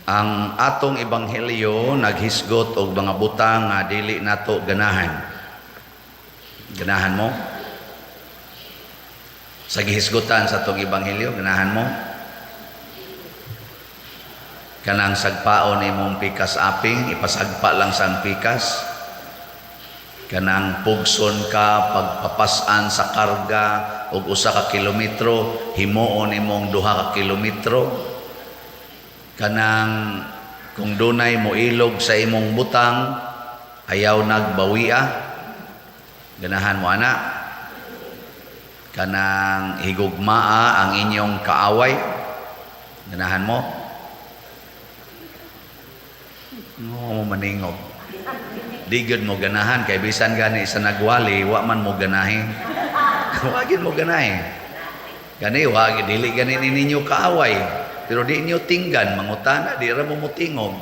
Ang atong ebanghelyo naghisgot og mga butang nga dili nato ganahan. Ganahan mo? Sa gihisgutan sa atong ebanghelyo, ganahan mo? Kanang sagpaon imong pikas aping, ipasagpa lang sang pikas. Kanang pugson ka pagpapasan sa karga og 1 ka kilometro, himuon imong 2 ka kilometro. Kanang kung dunay moilog sa imong butang, ayaw nagbawia. Ganahan mo ana? Kanang higugmaa ang inyong kaaway, ganahan mo? No, mo maningog. Di gyud mo ganahan kay bisan gani sa nagwali, wa man mo ganahi. Wa gyud mo ganahi. Gani wa dili gani ni ninyo kaaway. Pero di ninyo tinggan mangutana, di ra mo motingog.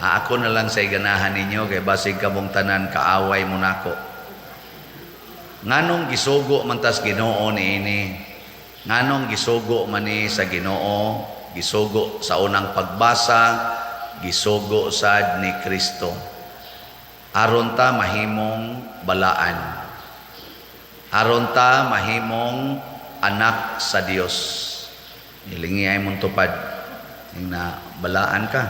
Ah, ako na lang say ganahan ninyo kay basig kamong tanan kaaway mo nako. Nganong gisugo man tas Ginoo niini? Nganong gisugo man ni sa Ginoo? Gisugo sa unang pagbasa, gisugo sad ni Kristo. Aron ta mahimong balaan. Aron ta mahimong anak sa Dios. Ilingi ay mong tupad. Yung na balaan ka.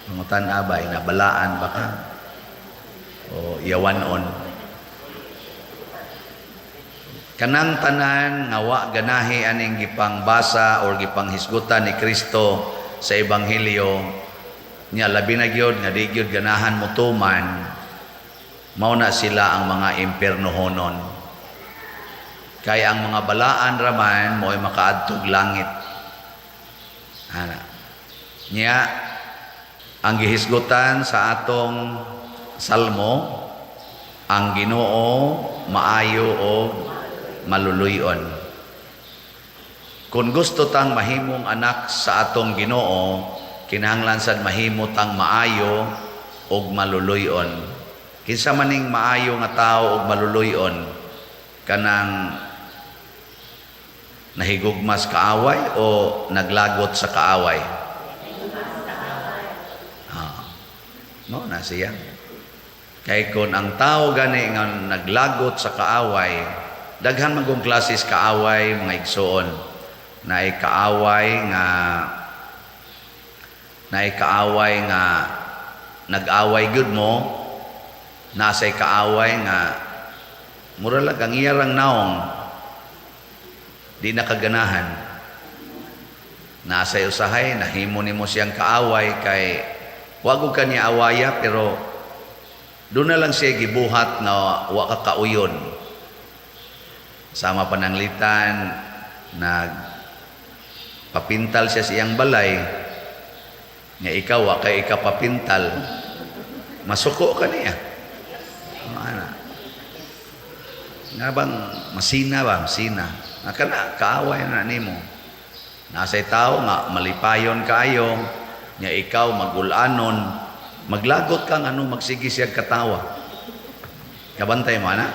Pangutan abay, na balaan ba ka? O yawanon. Kanang tanan nga wa ganahi aning gipangbasa or gipanghisgutan ni Kristo sa ebanghelyo niya, labi na gyud nga di gyud ganahan mo tuman, mao na sila ang mga impiernohonon. Kay ang mga balaan raman mo'y makaadtog langit. Ana. Nya ang gihisgutan sa atong salmo, ang Ginoo maayo o maluluyon. Kung gusto tang mahimong anak sa atong Ginoo, kinahanglan sad mahimo tang maayo og maluluyon. Kinsa maning maayo nga tao og maluluyon? Kanang nahigugmas kaaway o naglagot sa kaaway? Ah. No, na siya. Kay kung ang tao gani nga naglagot sa kaaway, daghan man kong klases kaaway, mga igsoon. Naay kaaway nga nag-away gyud mo, nasay kaaway nga mura lang ang iyarang naong di nakaganahan. Nasay usahay nahimo nimo siyang kaaway kay wag ka niya awaya, pero doon na lang siya gibuhat nga wa ka kauyon. Sama pananglitan nag papintal siya sa iyang balay nga ikaw wa kay ikapapintal, masuko ka niya. Ana nga bang masina ba, masina nga kana kaaway na nimo. Nasay tao nga malipayon kaayo nya ikaw magulanon, maglagot kang ano, magsige siya katawa. Kabantay mo ana?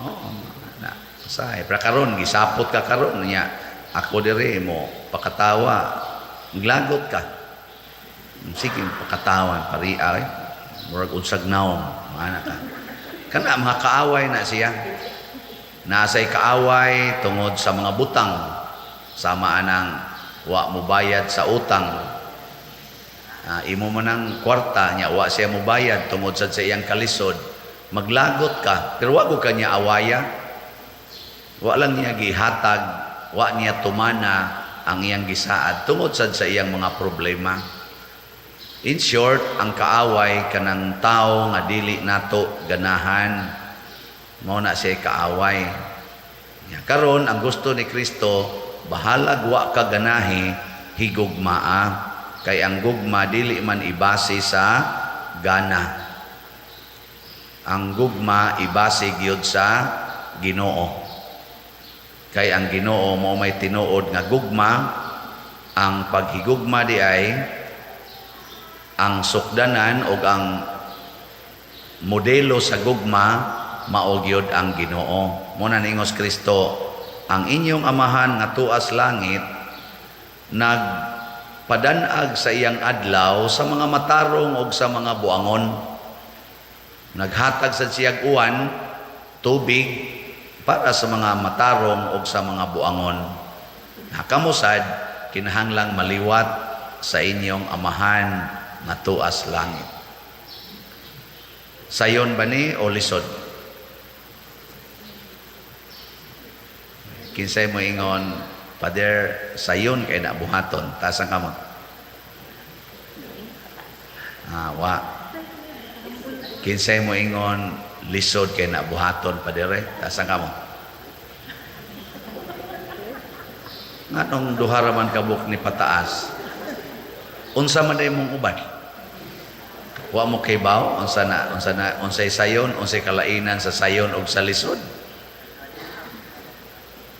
Oo na say pra karon gisapot ka karon nya ako diri mo pakatawa, maglagot ka. Sige, pakatawa pari ay murag unsag naong ana ka. Kana mga kaaway na siya. Nasay kaaway tungod sa mga butang, sama anang wa mo bayad sa utang. Ah, imo man ang kwarta nya wa siya mo bayad tungod sad sa iyang kalisod, maglagot ka, pero wa ka niya awaya. Wa lang niya gihatag, wa niya tumana ang iyang gisaad tungod sad sa iyang mga problema. In short, ang kaaway kanang tao nga dili nato ganahan, mao na siya kaaway. Ya, karon ang gusto ni Kristo, bahalag wa ka ganahi, higugmaa, kay ang gugma dili man ibase sa gana. Ang gugma ibase gyud sa Ginoo. Kay ang Ginoo mo may tinuod nga gugma. Ang paghigugma di ay ang sukdanan og ang modelo sa gugma mao gyud ang Ginoo. Mo na ningos Kristo, ang inyong amahan nga tuas langit nag Padanag sa iyang adlaw sa mga matarong o sa mga buangon. Naghatag sa siyag uwan, tubig para sa mga matarong o sa mga buangon. Kamo sad kinahanglang maliwat sa inyong Amahan nga tuas langit. Sayon ba ni o lisod? Kinsay mo ingon, "Father, sayon kay na buhaton"? Taas ang kamot. Ah, wa. Kinsay mo ingon, "Lisod kay na buhaton, Father"? Taas ang kamot. Nganong duha ra man kabuk ni pataas? Unsa man day mong uban? Wa mo kibaw unsa na unsay sayon, unsay kalainan sa sayon og sa lisod?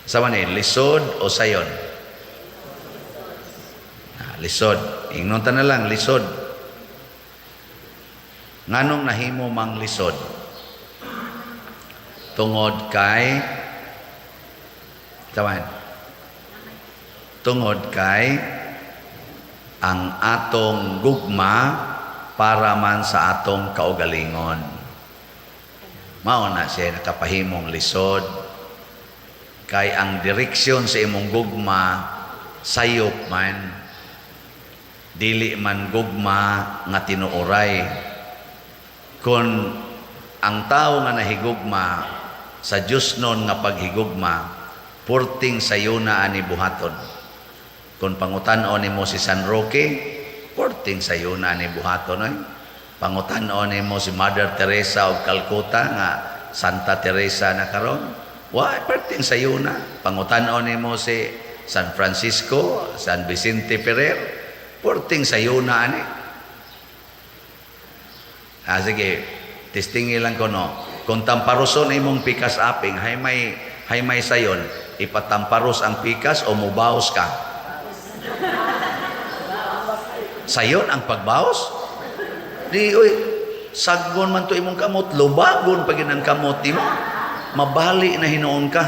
Sa man ni lisod o sayon? Ah, lisod. Ingnon ta na lang lisod. Nganong nahimo mang lisod? Tungod kay tawan. Tungod kay ang atong gugma para man sa atong kaugalingon. Mao na siya nakapahimong lisod. Kay ang direksyon sa imong gugma sayop man, dili man gugma nga tinuoray. Kung ang tao nga nahigugma sa Diyos nun nga paghigugma, purting sayona ani buhaton. Kung pangutan-on nimo si San Roque, purting sayona ani buhaton oy. Pangutan-on nimo si Mother Teresa of Calcutta nga Santa Teresa na karon, wa perting sayona. Pangutan-on nimo si San Francisco, San Vicente Ferrer, purting sayona ani. Ah, sige, testingi lang ko, no. Kung tamparoson imong pikas aping, hay may sayon, ipatamparos ang pikas o mubaos ka? Sayon ang pagbaos? Di, uy, saggon man to imong kamot, lubagon pag ang kamot nimo, mabali na hinuon ka.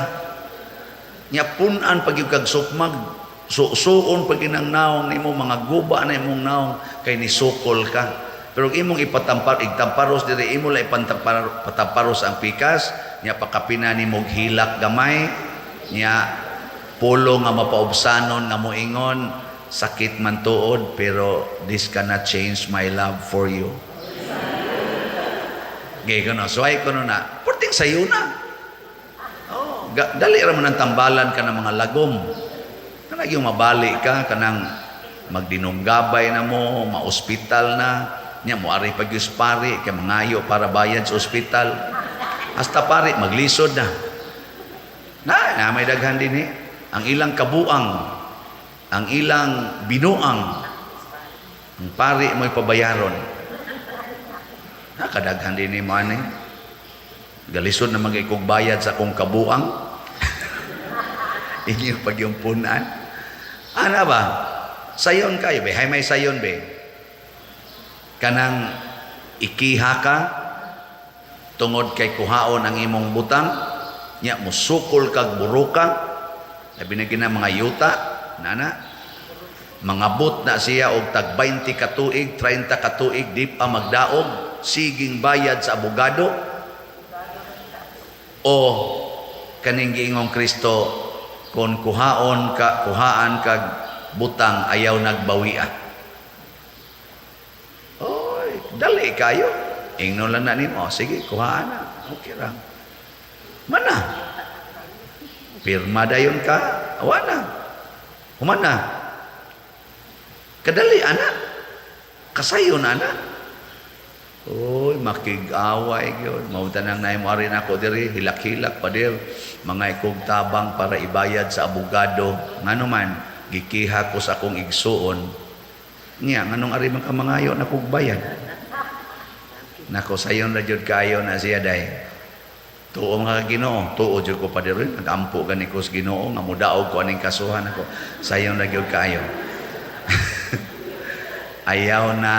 Nya punan pag yung kag sukmag, susuon pag ang naong nimo, mga guba na imong naong, kay nisukol ka. Pero imong ipatampar, igtamparos diri, imo lang ipatamparos ang pikas, nya pakapina nimo hilak gamay, nya pulo nga mapaubsanon nga moingon, "Sakit man tuod, pero this cannot change my love for you." Gay ko no, suway ko no na, purting sayo na. Oh, dali ra man ang tambalan ka ng mga lagom. Kanang yung mabali ka, kanang magdinunggabay na mo, ma-ospital na, nya mo ari pag pari, kay mangayo para bayad sa ospital. Hasta pari, maglisod na. Na, na may daghan din eh. Ang ilang kabuang, ang ilang binuang, ang pari mo'y pabayaron. Nakadaghan din ni mo ani. Galisod na magikog bayad sa akong kabuang. Inyo pag yung punan. Ana ba? Sayon kayo be? Hay may sayon be? Kanang ikiha ka tungod kay kuhaon ang imong butang, nya musukol kag buruka, labi na gina mga yuta, nana, mangabot na siya og tag 20 ka tuig, 30 ka tuig, di pa magdaog, siging bayad sa abogado, o kaning giingong Kristo, kung kuhaon ka, kuhaan kag butang, ayaw nagbawia. Oy, dali kayo. Ingnon lang na nimo, sige, kuhaan na. Okay ra. Mana? Pirma dayon ka, awa na. Human na. Kadali, ana. Kasayon, ana. Uy, makig-away gyud. Mao tanang naay mo ari nako diri, hilak-hilak pa dir. Mga ikog tabang para ibayad sa abogado. Ngano man, gikiha ko sa akong igsuon. Nya, nganong ari man ka mangayo na kog bayad? Nako, sayon ra jud kayo na siya day. Tuo mga Ginoo, tuo jud ko pa diri, nagampo gani ko sa Ginoo nga modaog ko aning kasuhan ako. Sayon ra jud kayo. Ayaw na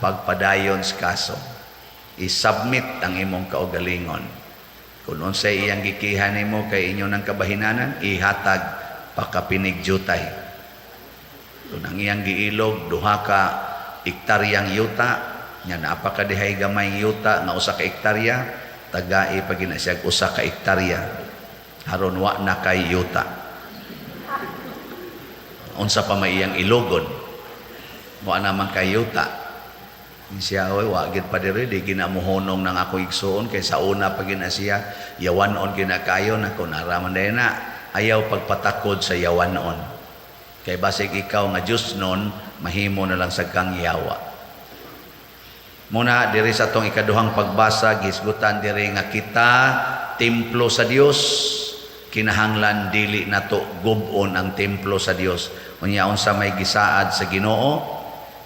pagpadayon sa kaso. I-submit ang imong kaugalingon. Kung unsay iyang gikiha nimo kay inyo ng kabahinanan, ihatag pakapinig jutay. Kung ang iyang giilog 2 ka ektaryang yuta nya, naa pa ka dihay gamay yuta nga 1 ka ektarya, tagai pa gina siya 1 ka ektarya aron wa na kay yuta. Unsa pa may iyang ilogon, wa naman kay yuta siya. Oy, wa gid pa diri, di ginamuhonong ng ako igsuon kay sa una pa gina siya yawanon ginakayo na kung naraman dahil na ayaw pagpatakod sa yawanon kay basig ikaw nga Diyos nun mahimo na lang sa kang yawa. Muna diri sa atong ikaduhang pagbasa, gisgutan diri nga kita templo sa Dios, kinahanglan dili nato gub-on ang templo sa Dios. Unya unsa may gisaad sa Ginoo?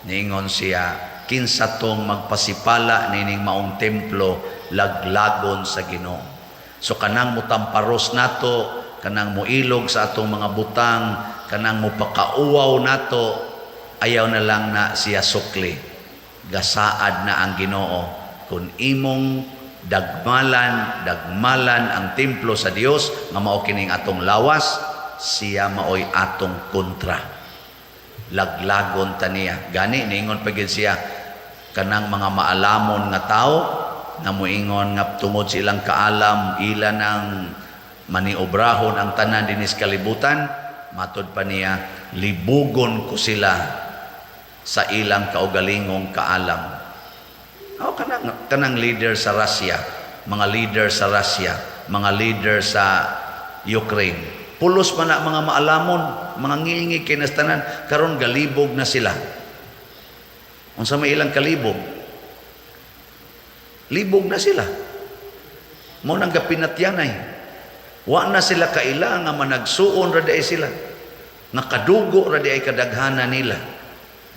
Niingon siya, kinsa tong magpasipala nining maong templo, laglagon sa Ginoo. So kanang mutamparos nato, kanang muilog sa atong mga butang, kanang mupakauwaw nato, ayaw na lang na siya sukli. Gasaad na ang Ginoo. Kung imong dagmalan, dagmalan ang templo sa Dios nga mao kining atong lawas, siya maoy atong kontra. Laglagon ta niya. Gani niingon pa gid siya, kanang mga maalamon nga tao nga moingon nga tungod sa ilang kaalam ila nang maniobrahon ang tanan dinis kalibutan, matod pa niya, libugon ko sila sa ilang kaugalingong kaalam. O kanang leader sa Russia, mga leader sa Russia, mga leader sa Ukraine. Pulos man na mga maalamon, mga ngilngig kay tanan, karon galibog na sila. Unsa may ilang kalibog? Libog na sila. Mao nang gapinatyanay. Wa na sila kaila nga managsuon ra diay sila. Nga kadugo ra diay kadaghanan nila.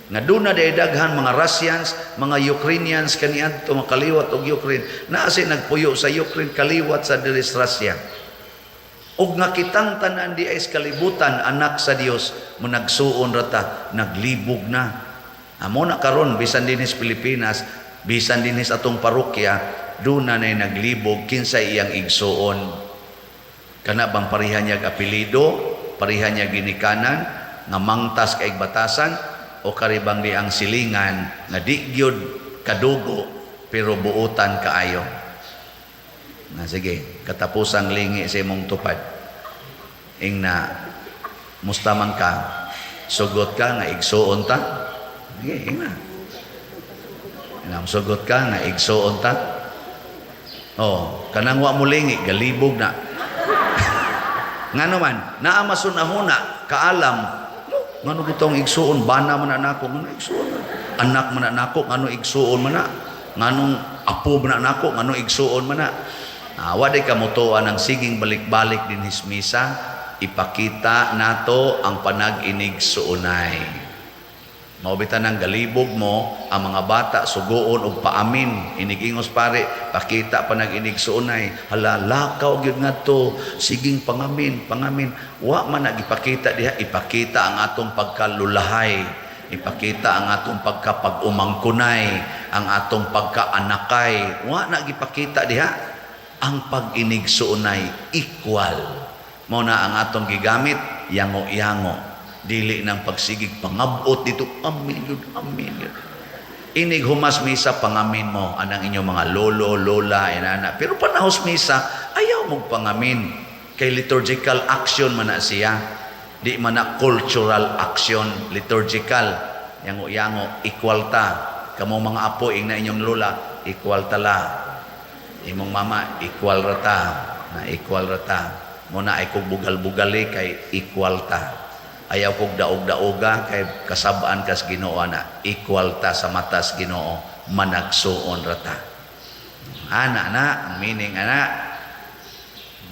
Nga doon na diay daghan mga Russians, mga Ukrainians kaniadto makaliwat og Ukraine. Naa say nagpuyo sa Ukraine kaliwat sa diri sa Russia. Og nga kitang tanan di ay sa kalibutan anak sa Dios, managsuon ra ta, naglibog na. Amo na karon bisan dinhi sa Pilipinas, bisan dinhi sa atong parokya, doon na naglibog kinsa iyang igsuon. Kana bang pareha niya apelyido, pareha niya ginikanan, nga mangtas kay batasan, o karibang di ang silingan nga di gyud kadugo pero buutan kaayo? Na sige, katapusang lingi sa imong tupad. Ingna, musta man ka, sugot ka nga igsuon ta? Sige, ingna. Ingna, sugot ka nga igsuon ta? Oh, kanang wa mo lingi, galibog na. Ngano man, naa masunahuna, kaalam, ngano gitong igsuon, bana man na nako, ngano igsuon man? Anak man na nako, ngano igsuon man na? Nganong apo man na nako, ngano igsuon man na? Ah, wa ka mutuan ang siging balik-balik din misa, ipakita nato ang panag-inig-suunay. Mao bitaw nang galibog mo ang mga bata suguon og paamin, inigingos pare, pakita panag-inig-suunay. Hala, lakaw gyud ngadto, siging pangamin, pangamin. Wa man na gipakita diha, ipakita ang atong pagkalulahay, ipakita ang atong pagkapag-umangkunay, ang atong pagkaanakay. Wa na gipakita diha ang pag-inig-suunay equal. Mao na ang atong gigamit yango-yango. Dili nang pagsigig pangabot dito, amin yun, amin yun. Inig humas misa, pangamin mo anang inyong mga lolo, lola, inana. Pero panahos misa, ayaw mong pangamin. Kay liturgical action man na siya. Di man na cultural action, liturgical. Yango-yango, equal ta. Kamo mga apo, ingna inyong lola, equal ta la. Imong mama, equal ra ta. Na equal ra ta. Muna ay kog bugal-bugali kay equal ta. Ayaw kog daog-daoga kay kasabaan kas Ginoo na equal ta sa matas Ginoo, managsuon ra ta. Ana na ang meaning ana.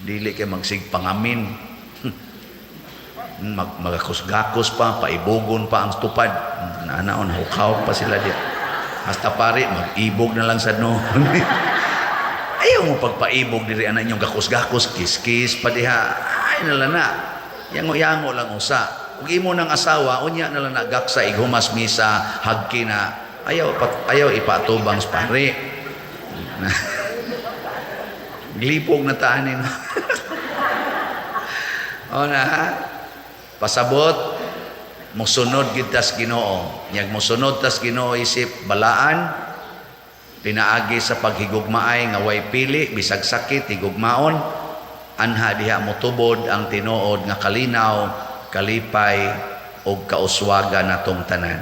Dili kay magsig pangamin. Magakusgakos pa, paibugon pa ang tupad. Ana on hukaw pa sila diya. Hasta pare mag-ibog na lang sa no. Ayaw mo pagpaibog diri ana inyong gakus-gakos, kiss-kiss pa diha. Ay nala na. Yango-yango lang usa. Ug imo ng asawa, unya na lang nagaksa ighumas misa, hagki na. Ayaw ayaw ipatubang sa pare. Glipog na taanin. O na, ha? Pasabot. Musunod gid tas Ginoo. Nyag musunod tas Ginoo isip balaan, pinaagi sa paghigugmaay nga way pili, bisag sakit higugmaon, anha diha motubod ang tinuod nga kalinaw, kalipay ug kauswagan natong tanan.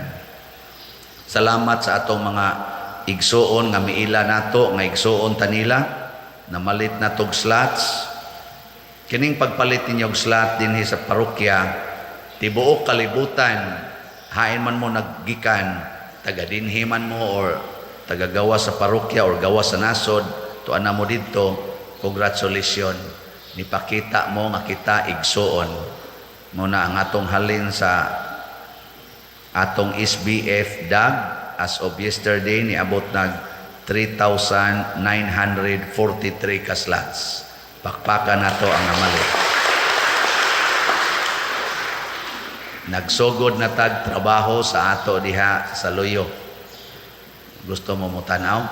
Salamat sa atong mga igsuon nga miila nato, nga igsuon tanila, namalit na tog slots. Kining pagpalit ninyo og slot dinhi sa parokya, tibuok kalibutan, hain man mo naggikan, taga dinhi man mo or tagagawa sa parokya or gawa sa nasod, tuan na mo didto, congratulations. Nipakita mo nga kita igsuon. Muna ang atong halin sa atong SBF DAG as of yesterday, niabot nag 3,943 ka slots. Pakpakan nato ang namalit. Nagsugod na tag trabaho sa ato diha sa Luyo. Gusto mo motanaw?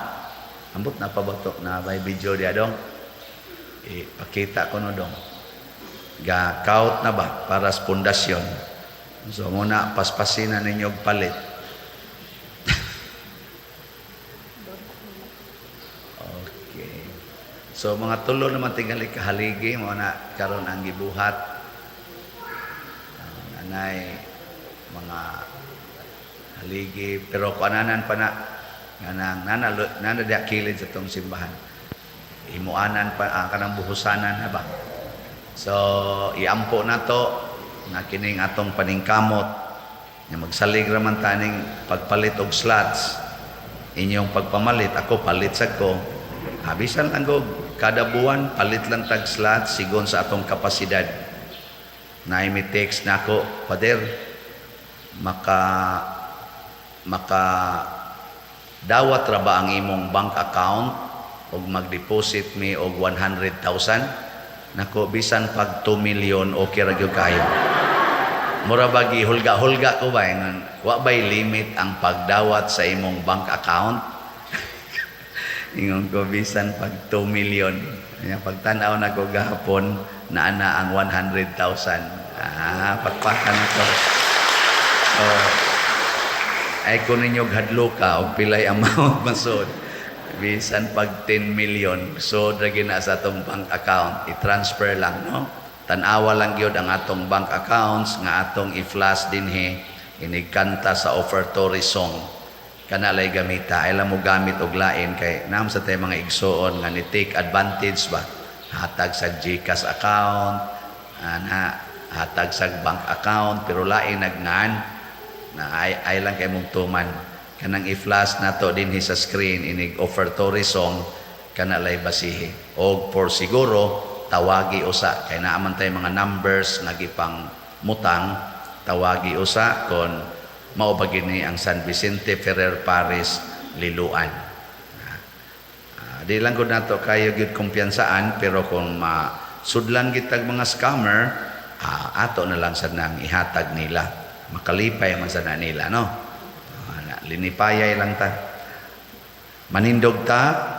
Ambot na pa ba to? Na may video diha, dong? Ipakita ko no, dong. Ga kaut na ba para sa pundasyon. So muna paspasin na ninyo og palit. Okay. So mga tulo naman tingali kahaligi mo na karon ang gibuhat. Nanay mga haligi pero kuananan pa na nganang nana nana diha kilid sa tong simbahan. Himuanan pa ang kanang buhusanan na ba. So iampo nato nga kining atong paningkamot nga magsalig ra man taning pagpalit og slots, inyong pagpamalit, ako palit sad ko. Bisan lang og kada buwan palit lang tag slots sigon sa atong kapasidad. Naay mi text nako, "Pader, maka dawat ra ba ang imong bank account og mag-deposit mi og 100,000?" Nako, bisan pag 2 million, okay ra gyud kayo. Mura ba gihulga-hulga ko ba ingon, wa bay limit ang pagdawat sa imong bank account? Ingon ko, bisan pag 2 million. Nya pagtan-aw nako gahapon, naa na ang 100,000. Ah, pakpakan na to. So, ay kung ninyo hadlo ka og pilay amount masud, bisan pag 10 million, so ra na sa atong bank account, i-transfer lang, no? Tan-awa lang gyud ang atong bank accounts nga atong i-flash dinhi inig kanta sa offertory song. Kana lay gamita, ay lang mo gamit og lain kay naam sa tay mga igsuon nga ni take advantage ba, hatag sa GCash account ana, hatag sa bank account pero lain nagnan na ay lang kay mong tuman. Kanang i-flash nato dinhi sa screen inig offertory song, kana lay basihi. Og for siguro tawagi usa kay naa man tay mga numbers nga gipang mutang, tawagi usa kon mao ba gini ang San Vicente Ferrer Parish Liloan. Di lang gud nato kayo gyud kumpiyansaan, pero kung masudlan gitag mga scammer, ato na lang sad nang ihatag nila, makalipay man sad na nila, no? Na, linipayay lang ta, manindog ta.